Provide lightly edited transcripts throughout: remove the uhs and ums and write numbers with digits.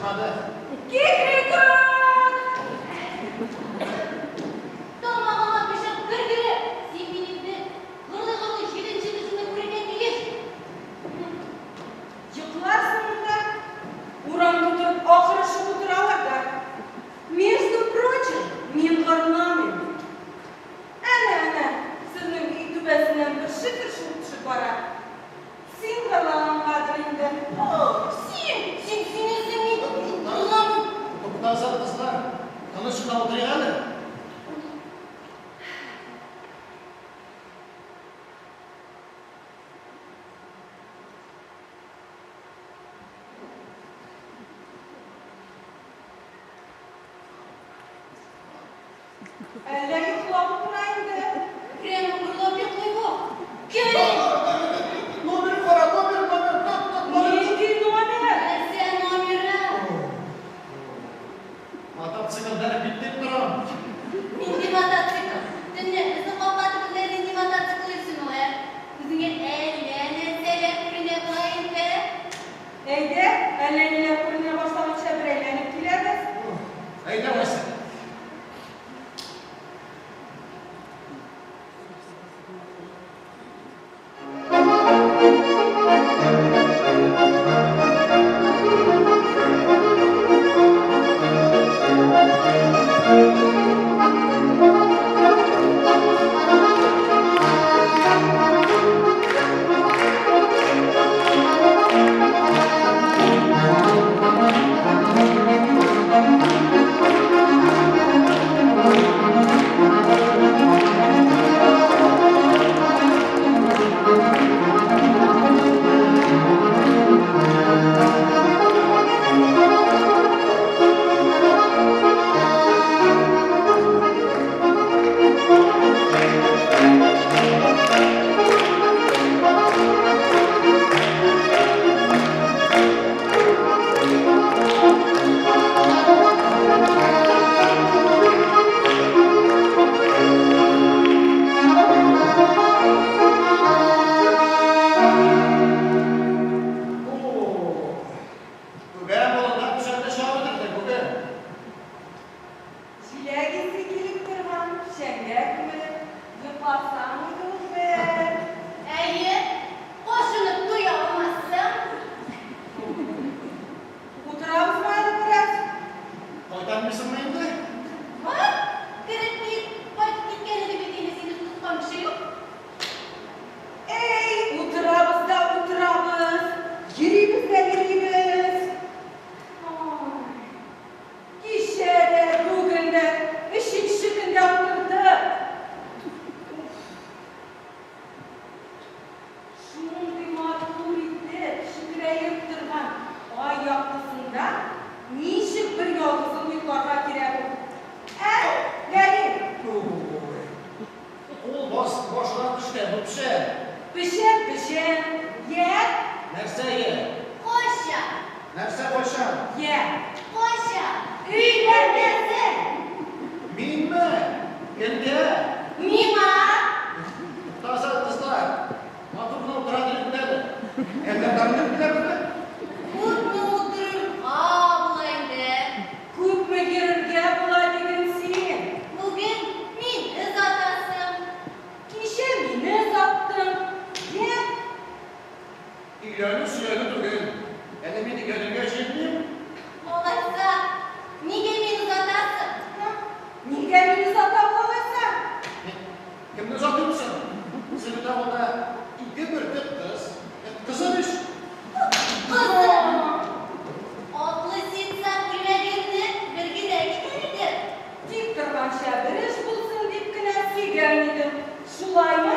чыкмады. Кикрикүк! Тамагыма пычак кергере! Син бит инде гырлый-гырлый җиденче төшеңне күрергә тиеш! Йокларсың монда. Урам тутырып акырышып утыралар да. Между прочим, мин гырламыйм. Әнә-әнә, сезнең өй түбәсеннән бер шифер шуып төшеп бара. Син гырлагангадыр инде. Син! Син, син үзең мин гырламыйм. Туктагыз, кызлар. Тыныч кына утырыйк әле. Әллә йоклап утыра инде? Прямо гырлап йоклый бу. Кәрим! Номер кара, номер, номер, тот, тот, номер. Нинди номер? Нәрсә номеры? Мотоцикл бәреп китте дип торам. Нинди мотоцикл? Төнлә безнең капка төбендә нинди мотоцикл йөрсен ул, ә? Күзеңә әллә нәрсәләр күренә була инде. Әйдә, әллә ниләр күренә башлаганча бер әйләнеп киләбез. Әйдә, алайса. Түбән болында печәнне чабып бетердек бүген. Җиләк исе килеп торган печәнгә күмелеп йокласаң иде ул бер. Әйе, кашынып туя алмассың. Утырабызмы әле бераз? Кайтармыйсыңмы инде? Бар, кереп кит, кайтып киткән иде бит инде сине тоткан кеше юк. Әй, утырабыз да утырабыз, йөрибез дә йөрибез. Ай, кичә дә, бүген дә, өченче көн дә утырдык. Уф. Шундый матур итеп чекерәеп торган ай яктысында ничек бер ялгызың йокларга кирәк ул? Ә, Кәрим? Ой, кул бас башына төшкән бу печән. Печән, печән. Йә? Нәрсә йә? Кайчан? Нәрсә кайчан? Йә. Кайчан? Өйләнәсең? Минме? Кемгә? Миңа! Туктагыз, кызлар. Матур гына утыра дидек әле. Әллә тәмле киләбезме? Күпме утырырга була инде? Күпме йөрергә була диген син? Бүген мин озатасың. Кичә мине озаттың. Йә? Өйләнү сөйләнү түгел. Әле мин өйләнергә җыенмыйм. Алайса, нигә мине озатасың? Нигә мине озатам алайса? Кемне озатыйм соң? Син бит авылда ике бөртек кыз. Кызым ич. Кызым! Атлы ситса күлмәгеңне бер генә кигән идем. Тик торганча бер эш булсын дип кенә сөйгән идем. Шулаймы?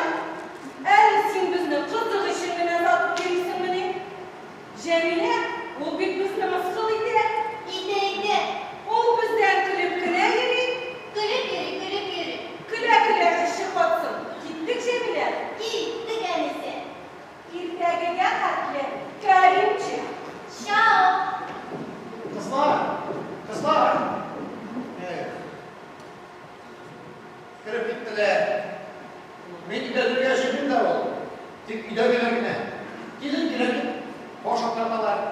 Әле син безне кызык өчен генә озатып йөрисеңмени? Җәмилә, ул бит безне мыскыл итә. Итә, итә. Ул бездән көлеп кенә йөри. Көлеп йөри, көлеп йөри. Көлә-көлә эче катсын. Киттек, Җәмилә. Киттек, әнисе. Иртәгегә хәтле, Кәримчик. Чао. Кызлар! Кызлар! Эх. Кереп киттеләр. Мин өйләнергә җыенмыйм да ул. Тик өйдәгеләр генә, килен кирәк дип, баш аптыраталар.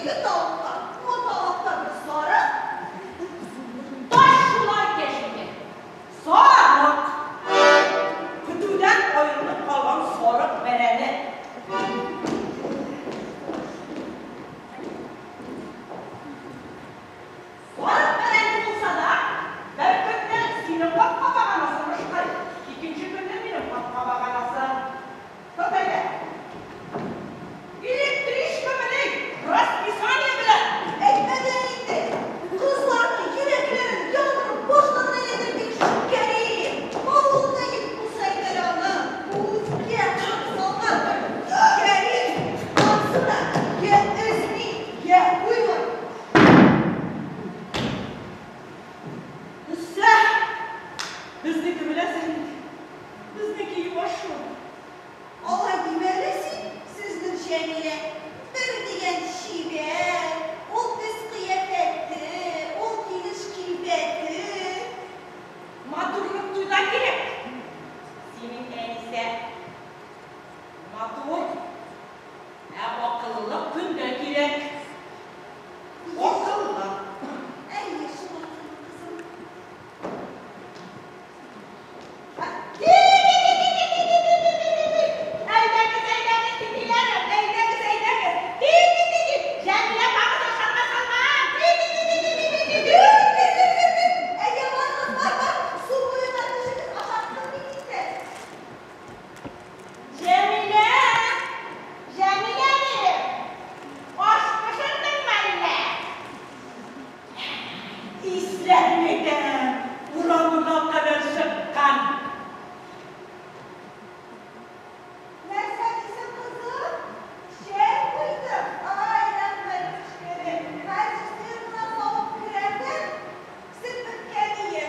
Ике тавыкка, маталакта бер сарык. Таш шулай яши. Сарык! Көтүдән аерылып калган сарык бәрәне. Сарык бәрәне булса да, бер көнне синең капка баганасы мышкый, икенче көнне минем капка баганасы. Тот әйдә. Электричкамыни? Расписание белән. Әйтмәдең инде. Кызларның йөрәкләрен яндырып, башларын әйләндереп йөри шул Кәрим. Авылда егет булса иде әле аны. Күзгә кырып салган бер Кәрим. Ансы да йә өзми, йә куймый. Үссә, безнеке беләсең бит. Безнеке юаш шул. Алай димә әле син, сезнең Җәмилә бер дигән чибәр, ул төс-кыяфәте, ул килеш-килбәте. Матурлык туйда кирәк. Синең Әнисә матур, ә акыллылык көндә кирәк. Акыллы. Әйе шул акыллы, кызым. Әйдәгез, әйдәгез, тетиләрем, әйдәгез, әйдәгез. Ти-ти-ти-ти. Җәмилә тагын ашарга салган. Ти-ти-ти-ти-ти-ти-ти. Әйдә, барыгыз, бар, бар, су буена төшегез, ашаттым бит инде. Җәмилә! Җәмилә дим! Аш пешердеңме әллә? Исләр микән? Урамына кадәр чыккан. Нәрсә дисең, кызым? Чәй куйдым. Ай, рәхмәт төшкере. Хәзер сыер гына савып керәм дә, сөт беткән ие.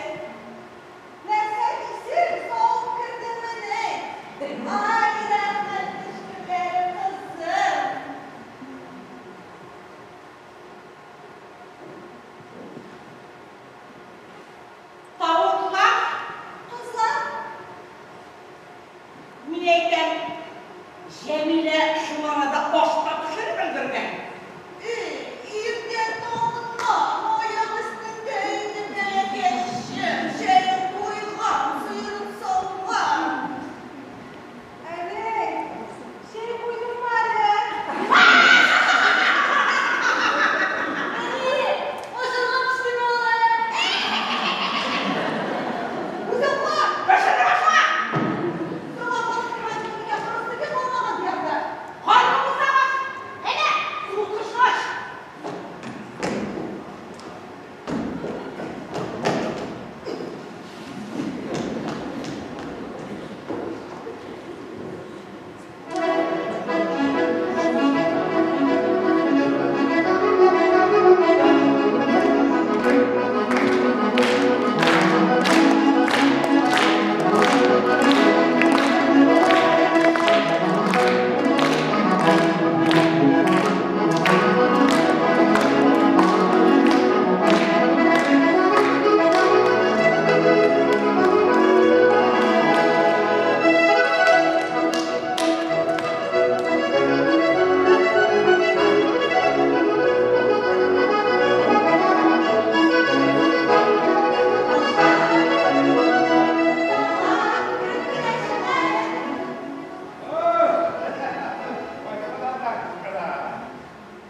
Нәрсә дисең, савып кердеммени? Ай, рәхмәт төшкерләре, кызым. Тавыклар, Кызлар, мин әйтәм, Җәмилә шул арада аш та пешереп өлгергән. Эй, иртә таңыннан аяк өстендә инде бәләкәчем, чәен куйган, сыерын сауган. Әни, чәй куйдыңмы әле? Әни, ашарга пештеме алай? Үзең бар. Пешереп аша! Сиңа калдырган кибеткә кырысы бик калмаган диярдә. Карның булса ач! Әнә, суыткычны ач! Кереп кенә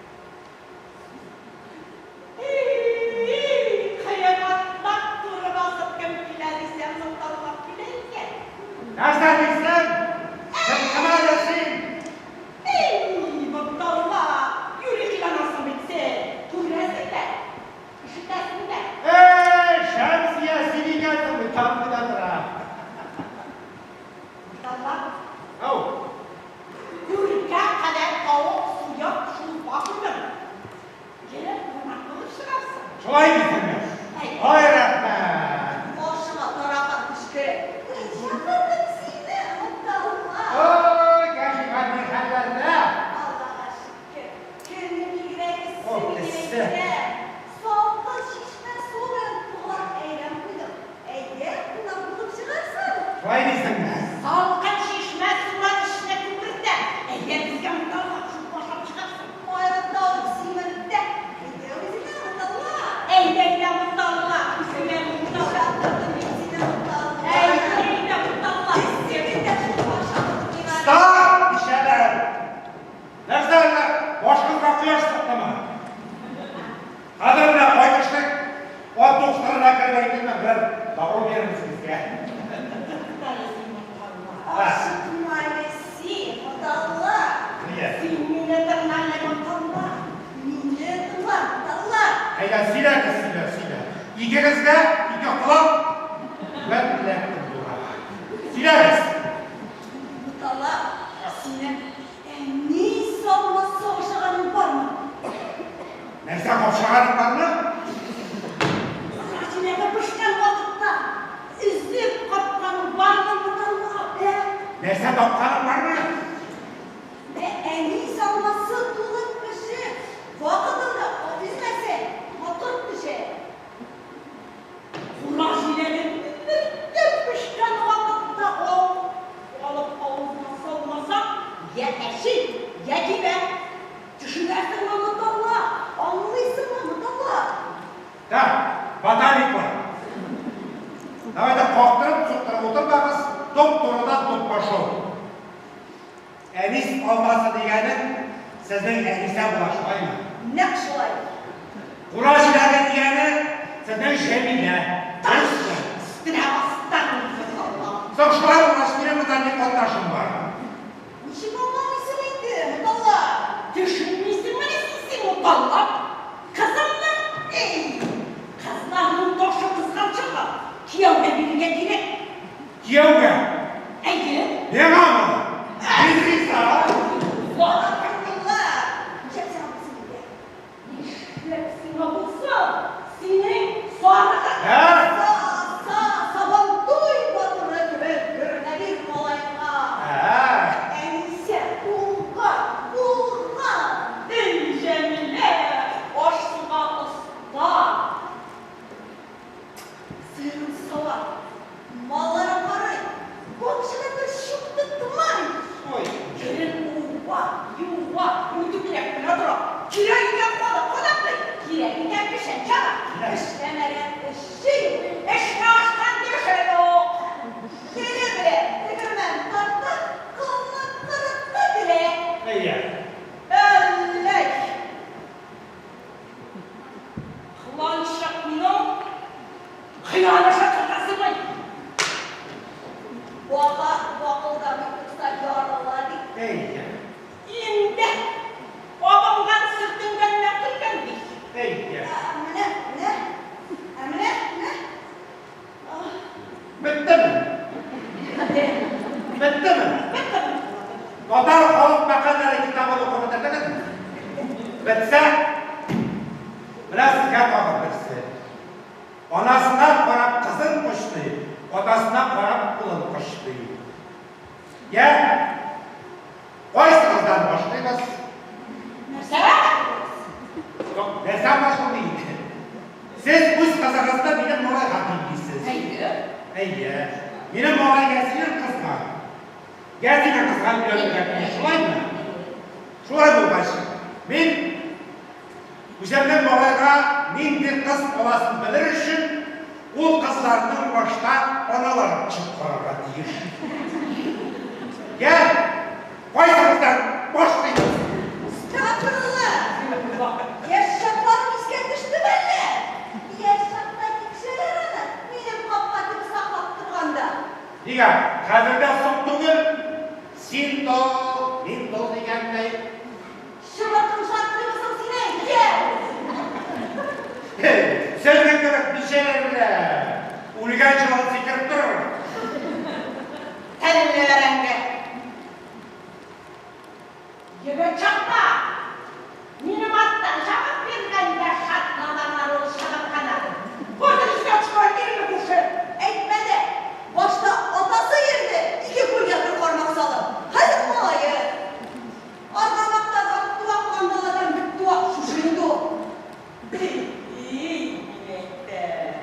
чыга әле. Кыямәт туры басып кем килә дисәм, мылтаулап килә икән. Нәрсә дисең? Кем кем әле син? Эй, Мылтаула, юри кыланасың бит син. Күрәсең дә, ишетәсең дә. Эй, Шәмсия, син икәнсең бит, танып кенә тора. Мылтаула, Ау, күркә кадәр тавык суеп шулпа куйдым. Килеп кунак булып чыгарсың. Шулай дисеңме? Ай, рәхмәт. Башыңа таракан төшкере. Мин чакырдым сине, Мылтаула. Ой, Кәшифә, ни хәлләрдә? Аллага шөкер, көнне бигрәк эссе О, бит эссе. әйдә. Салкын чишмә суы белән туглап әйрән куйдым. Әйдә, кунак булып чыгарсың. Шулай дисеңме? Салкын чишмә сулар эченә күпертә. Әйдә безгә Мылтаула, шулпа ашап чыгарсың. Майра тавык симертте. Әйдә, сөйләгез, сөйлә, сөйлә. Икегезгә ике колак вәт эләктем бугай. Сөйләгез. Муталла, синең әни салмасы ашаганың бармы? Нәрсә капшаганың бармы? Кара җиләге пешкән вакытта өзеп капканың бармы, Муталла, ә? Нәрсә тапканың бармы? Ә әни салмасы тулып пешеп, вакытында өзмәсәң, матур пешә. Кура җиләге бөтен пешкән вакытта ал, алып авызыңа салмасаң, я әчи, я кибә. Төшенәсеңме, Моталла? Аңлыйсыңмы, Моталла? Так, ботаниклар. Давайте кактырып, суктырып утырмагыз, туп-турыдан туп пошел. Әнис алмасы дигәнең сезнең Әнисә була, шулаймы? Нәкъ шулай. Кура җиләге дигәне сезнең Җәмилә. Таш өстенә бастың, Моталла. Соң шулай булгач, минем монда ни катнашым бар? Ничек аңламыйсың инде, Моталла? Төшенмисеңмени син, Моталла? Кызымның, эй, кызларның ташы кызган чагы, кияүгә бирергә кирәк. Кияүгә? Әйе. Миңамы? Бихисап. Моталла, нишләп сиңа булсын инде? Нишләп сиңа булсын? Синең сарыгың. Ә? Са, Сабантуй батыры кебек гөрнәбир малайга. Ә? Әнисә, уңган, булган. Эй, Җәмилә, аш-суга оста. Сыерын сава, малларын карый, бакчада бер чүп тотмый. Ой. Керен уа, юа, үтүкләп кенә тора. Кирәк икән кадак кадаклый, кирәк икән печән чаба. Эшләмәгән эше юк. Эшкә ашкан төше юк. Теле белән тегермән тарта, кылны кырыкка белә. Әйе. Әлләй. Кыланчыкның кыяны шакырга сыймый. Бака бакылдамый торса ярыла ди. Әйе. Инде абынган сөртенгәннән көлгән ди. Әйе. Ә менә, менә, ә менә, менә. Беттеме? Беттеме? Беттеме? Татар халык мәкальләре китабын укып бетердегезме? Бетсә, менә сезгә тагын берсе. Анасына карап кызын кочты, атасына карап улын кочты. Йә, кайсыгыздан башлыйбыз? Нәрсә? Юк, нәрсә башлый инде? Сез үз кызыгызны минем малайга тиңлисез. Әйе. Әйе. Минем малай я синең кызга, я синең кызга өйләнергә тиеш, шулаймы? Шулай булгач, мин үземнең малайга нинди кыз аласын белер өчен, ул кызларның башта аналарын төшеп карарга тиеш. Йә, кайсыгыздан башлыйбыз? Әстәгъфирулла! Яшь чакларым искә төштеме әллә? Яшь чакта тикшерәләр аны, минем капка төбе саклап торганда. Нигә, хәзер дә соң түгел. Син тол, мин тол дигәндәй. Чыбыркың шартлыймы соң синең, кияү? Сезнең кебек бичәләр белән үлгән җылан сикереп торыр. Телле бәрәңге. Егет чакта минем арттан чабып йөргәндә шартлаганнар ул чыбыркыны. Күзен искә төшкән ирме күрше? Әйтмә дә, башта атасы йөрде, ике күлгә бер кармак салып, хәзер малае. Аргамакта да туаккан баладан бер туак шушы инде ул. И, мин әйтәм.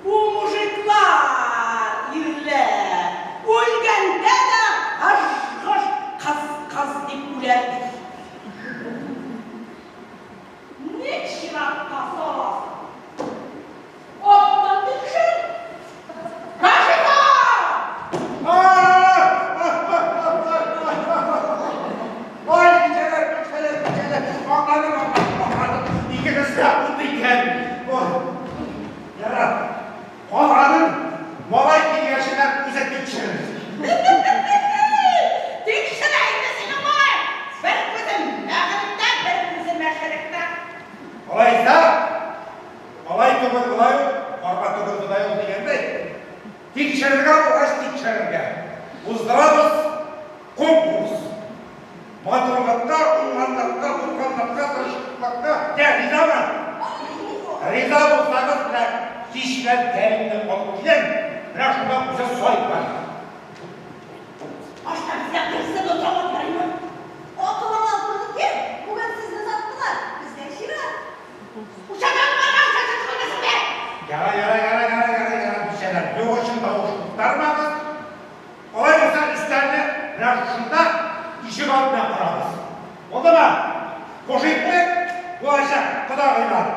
Бу мужиклар, ирләр, үлгәндә дә гыж-гыж, кыз-кыз дип үләр ди. Ник чиратка саласың? Аттан тикшер. Рәшитә! Ай, бичәләр, бичәләр, бичәләр, аңладым, аңладым, аңладым. Икегез дә ут икән. Ой, ярар. Калганын малай килгәнчеләр үзе тикшерер. Тикшерә инде синең малай. Бер күзе мәгърибтә, бер күзе мәшрикътә. Алайса, Уздырабыз конкурс. Матурлыкка, уңганлыкка, булганлыкка, тырышлыкка. Йә, ризамы? Риза булсагыз, менә кичкә Кәримне алып киләм, менә шунда үзе сайлар. Башта безгә берсе дә җавап бирми. Акылың алтын икән, бүген сезне озаттылар, бездә чират. Учадан барган чәче түгелмесең бе? Ярар, ярар, ярар, ярар, ярар, ярар, бичәләр, юк өчен тавыш куптармагыз. Алай булса, өстәлне менә шушында ишек алдына корабыз. Булдымы? Хуш иттек, булачак кодагыйлар.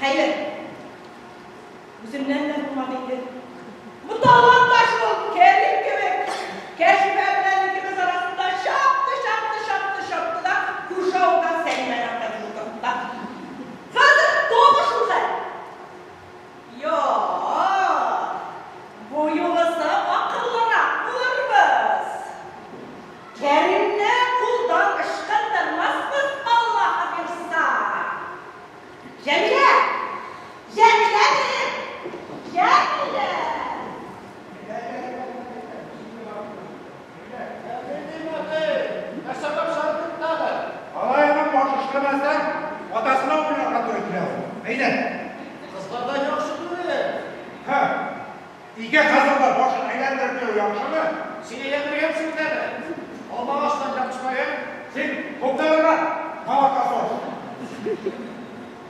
Хәер, үземнән дә булмады инде. Буталган да шул, Кәрим кебек. Кәшифә белән икебез арасында чапты, чапты, чапты, чапты да, күрше авылдан Сәлимәне актарып утыртты. Хәзер тагы шул хәл. Юк, бу юлысы акыллырак булырбыз. Кәримне кулдан ычкындырмасбыз, Аллаһы бирса. Җәмилә! Җәмилә дим! Җәмилә! Нәрсә тапшырдың тагы? Алай аның башы эшләмәсә, атасына уйнарга туры килә ул. Әйдә. Кызлардан яхшы түгел. Һа. Ике кызың да башын әйләндереп йөрү яхшымы? Син әйләндергәнсең бит әле. Алма агачыннан ерак төшмәгән. Син тукталма, молокосос.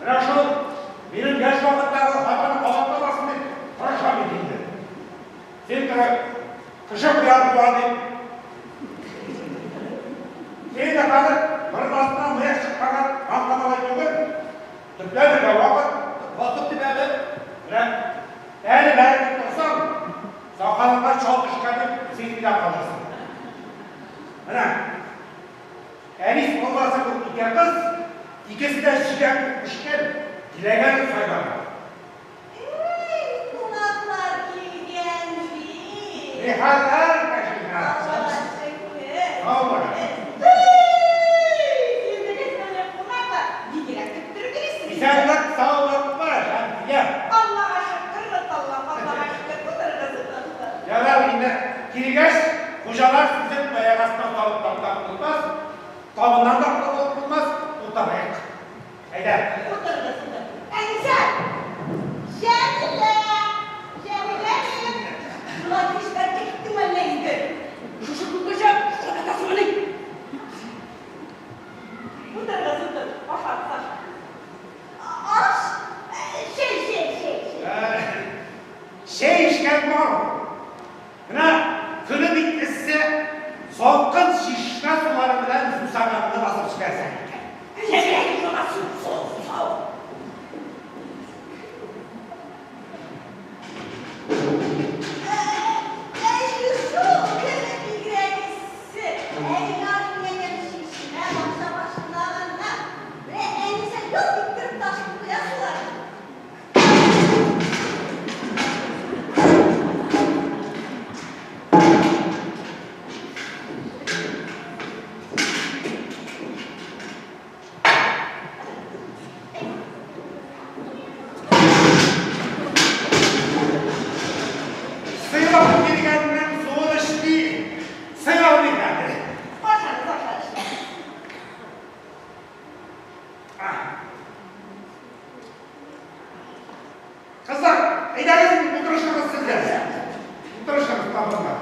Менә шул минем яшь вакыттагы хатаны кабатламасын дип тырышам бит инде. Син теге кеше куян туа дип. Син дә хәзер борын астыннан мыек чыкмаган маңка малай түгел. Төпләнергә вакыт. Вакыт дип әле. Менә әле бәрелеп торсаң, сакалыңа чал төшкән дип сизми дә калырсың. Менә Әнис алмасы кебек ике кыз, икесе дә чиләк күк пешкән, теләгәнен сайларга. Эй, кунаклар килгән бит. Нихәлләр, Кәшифә? Аллага шөкер. Сау булыгыз. Эй, килдегезмени, кунаклар? Бигрәк көттереп йөрисез. Исәнлек, саулыкмы, Шәмсия? Аллага шөкер, Гаталлам, Аллага шөкер, утырыгыз, утырыгыз. Ярар инде, килгәч, хуҗалар сүзен аяк астына салып таптап булмас, табыннан да котылып булмас, утырыйк. Әйдә. Утырыгыз, утырыгыз. Әнисә! Җәмилә! Җәмилә! Шулай кичләргә киттең әллә инде? Шушы күлгәчә катасымыни? Утырыгыз, утыр, ашагыз, ашагыз. Аш? Чәй, чәй, чәй, чәй. Чәй эчкән бар. Менә көне бик эссе, салкын чишмә сулары белән сусаганны басып җибәрсәң икән. Җәмилә, йоклама, су, су, су. Әйе шул, көне бигрәк эссе. Ә ярый менә чишмә бакча башында гына. Менә Әнисә ялт иттереп ташып куя суларны. Сыйлап биргәннең суын эчми, сыйлау хәле. Ашагыз, ашагыз. Кызлар, әйдәгез, утырышыгыз сез дә. Утырышыгыз табынга.